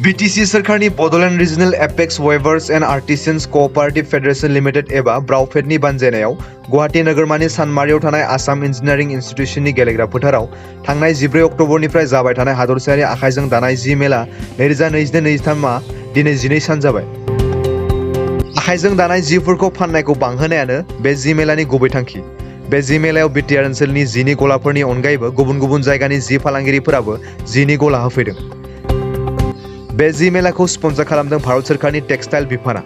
BTC सरकारनि Bodoland regional apex weavers and artisans cooperative federation limited एबा ब्राउफेडनि बानजायनायाव गुवाहाटी नोगोरमानि सानमारियाव थानाय आसाम इन्जिनियारिं इनस्टिट्युशननि गेलेग्रा फोथाराव थांनाय 14 अक्ट'बरनिफ्राय जाबाय थानाय हादरसायारि आखाइजों दानाय जि मेला 2022-23 दिनै 12 सान जाबाय। आखाइजों दानाय जिफोरखौ फाननायखौ बांहोनायानो बे जि मेलानि गुबै थांखि। बे जि मेलायाव बिटिआर ओनसोलनि जिनि गलाफोरनि अनगायैबो गुबुन गुबुन जायगानि जि फालांगिरिफोराबो जिनि गला होफैदों। बे जि मेलाखौ स्पन्सर खालामदों भारत सोरखारनि टेक्सटाइल बिफाना।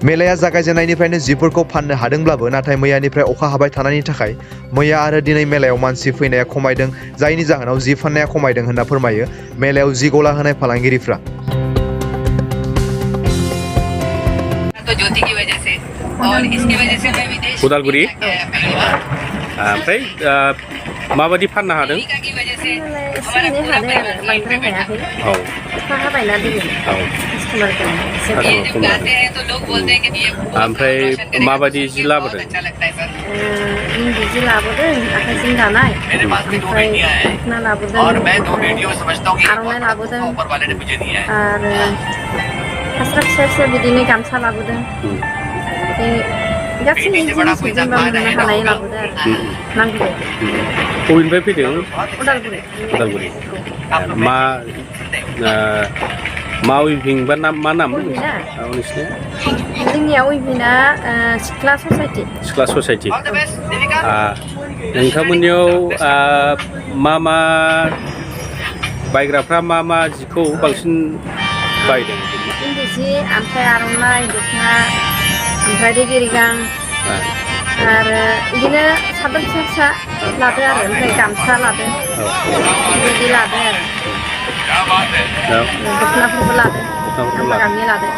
मेलाया जागायजेननायनिफ्रायनो जिफोरखौ फाननो हादोंब्लाबो नाथाय मैयानिफ्राय अखा हाबाय थानायनि थाखाय मैया आरो दिनै मेलायाव मानसि फैनाया खमायदों, जायनि जाहोनाव जि फाननाया खमायदों होनना फोरमायो मेलायाव जि गला होनाय फालांगिरिफ्रा। उदालगुरि ओमफ्राय माबायदि फाननो हादों? ओमफ्राय माबायदि जि लाबोदों? इन्दि जि लाबोदों, आखाइजों दानाय, ओमफ्राय दख'ना लाबोदों, आर'नाइ लाबोदों, आरो फास्रा फिसा फिसा बिदिनो गामसा लाबोदों। गासैबो जिनिसखौ जेनेबा मोननो हानाय लाबोदों आरो नांगौ बायदि। बबेनिफ्राय फैदों? उदालगुरि। मा उइभिं बा मा नाम उइभिङा? नोंसिना? जोंनिया उइभिङा सिख्ला ससाइटि। सिख्ला ससाइटि। नोंथांमोननियाव मा बायग्राफ्रा मा जिखौ बांसिन बायदों? इन्दि जि, ओमफ्राय आर'नाइ, दख'ना, ओमफ्राय रेगे रेगां, आरो बिदिनो सादोर फिसा फिसा लादो आरो ओमफ्राय गामसा लादो, बिदि लादो आरो दख'नाफोरबो लादो, गामसा गामि लादो।